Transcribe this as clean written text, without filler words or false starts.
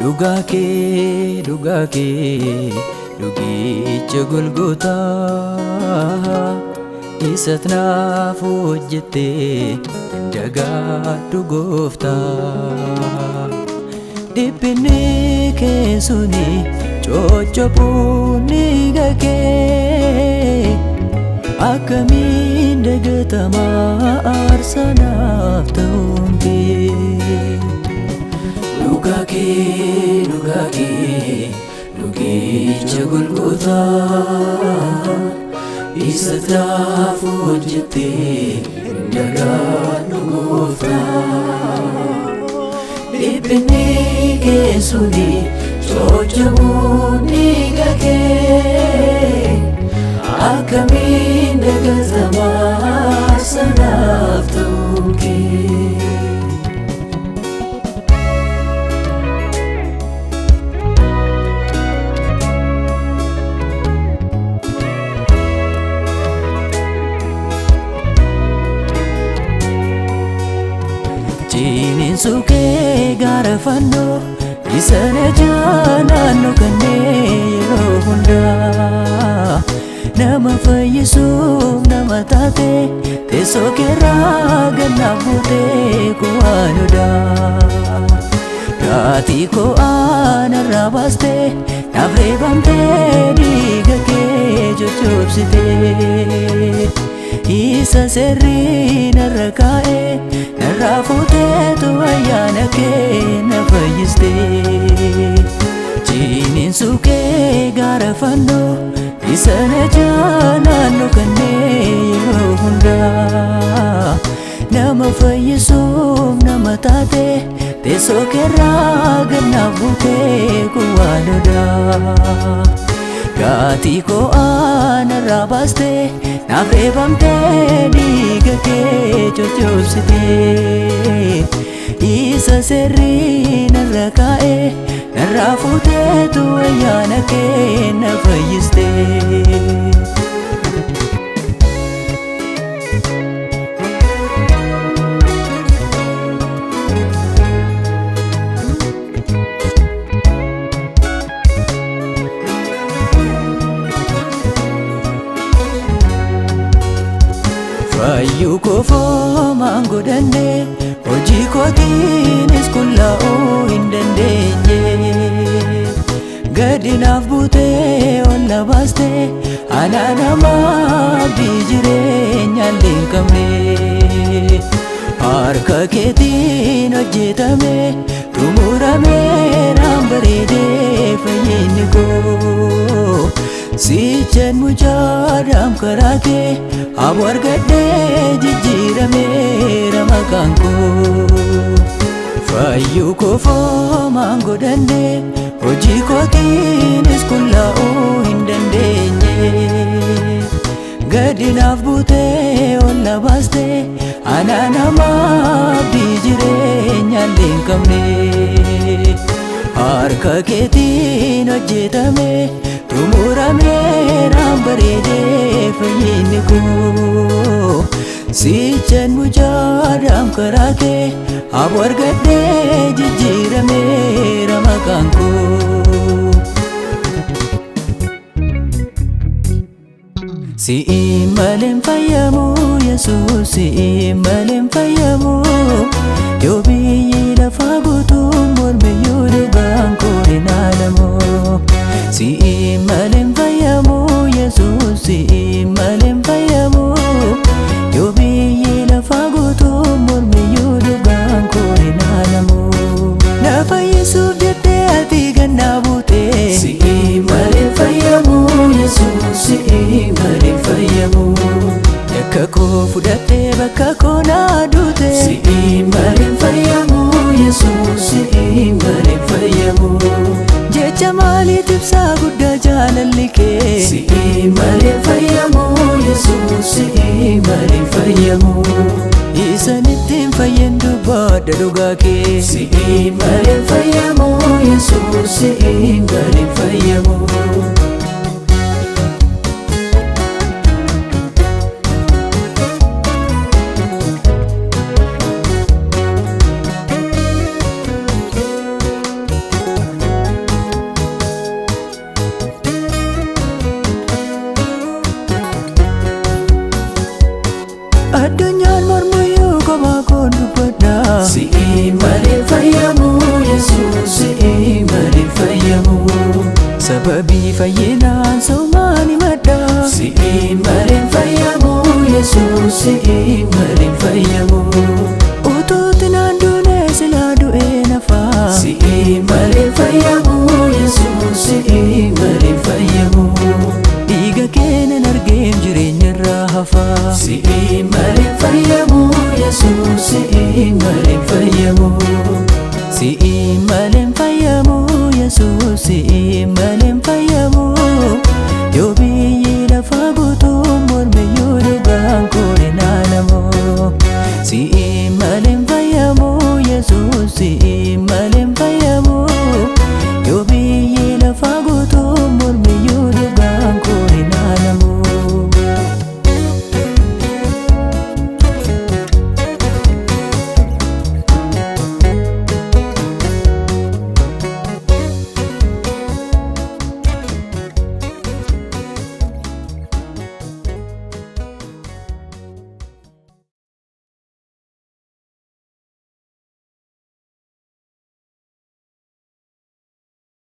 Dhugaa kee, dhugaa kee, dhugicha Golgotaa isat naaf hojjettee hin dagaadhu gooftaa. Dhiphinni kee suni coccophuun dhiiga kee akkamiin dagatamaa aarsaa naaf ta'uun kee. Dhugaa kee, dhugaa kee, dhugicha Golgotaa isa naaf hojjettee hin dagaadhu gooftaa. Dhiphinni kee suni coccophuun dhiiga kee akkamiin dagatamaa aarsaa naaf ta'uun kee. Ciniinsuu kee gaara fannoo isa najaa naannoo kanneen yeroo hundaa nama fayyisuuf nama taate teessoo keerraa gannaaf buutee kuwaan odaa. Gaatii koo aanarraa baastee naaf reebamtee dhiiga kee coccobsitee. Isa seerri narra kaa'ee narraa fuuteetu ayyaana kee na fayyistee. Ciniinsuu kee gaara fannoo isa najaa naannoo kanneen yeroo hundaa nama fayyisuuf nama taate teessoo keerraa gannaaf buutee kuwaan odaa. Gaatii koo aanarraa baastee naaf reebamtee dhiiga kee coccobsitee. Isa seerri narra kaa'ee narraa fuuteetu ayyaana kee na fayyistee. Fayyuu koo maan godhanne hojii kootiinis qullaa'uu hin dandeenye. Gadi naaf buutee ol na baastee ana nama abdii jireenya illee hin qabne. Harka keetiin hojjetame xumurameeraan bareedee fayyinni koo. Siichan mucaadhaam karaa kee haboo argadhee jijjiirameera maqaan koo. Fayyuu koo maan godhanne hojii kootiinis qullaa'uu hin dandeenye. Gadi naaf buutee ol na baastee ana nama abdii jireenya illee hin qabne. Harka keetiin hojjetame xumurameeraan bareedee fayyinni koo. Siichan mucaadhaam karaa kee haboo argadhee jijjiirameera maqaan koo. Si'i malee hin fayyamu Yesuus, si'i malee hin fayyamu. Yoo biyyi lafaa guutuun mormiyyuu dhugaan koo hin haalamu. Si'i malee hin fayyamu Yesuus, si'i malee hin fayyamu. Yoo biyyi lafaa guutuun mormiyyuu dhugaan koo hin haalamu. Na fayyisuuf jettee ati gannaa buutee. Si'i malee hin fayyamu Yesuus, si'i malee hin fayyamu. Yakka koo fudhattee bakka koo naa duute. Si'i malee hin fayyamu Yesuus, si'i malee hin fayyamu. Jecha maaliit ibsaa guddaa jaalalli kee. Si'i malee hin fayyamu Yesuus, si'i malee hin fayyamu. Isan ittiin fayyan dubbadha dhugaa kee. Si'i malee hin fayyamu Yesuus, si'i malee hin fayyamu. Addunyaan mormuyyuu kophaa koon dubbadha. Si'i malee fayyamu Yesuus, si'i malee fayyamu. Sababii fayyinaan somaan himadha. Si'i malee fayyamu Yesuus, si'i malee fayyamu. Utuutti naan duune silaa du'ee nafaa. Si'i malee fayyamu Yesuus, si'i malee fayyamu. Dhiiga keenan argeem jireenyarraa hafaa. Si'i malee fayyamu Yesuus, si'i malee fayyamu. Si'i malee fayyamu Yesuus, si'i malee.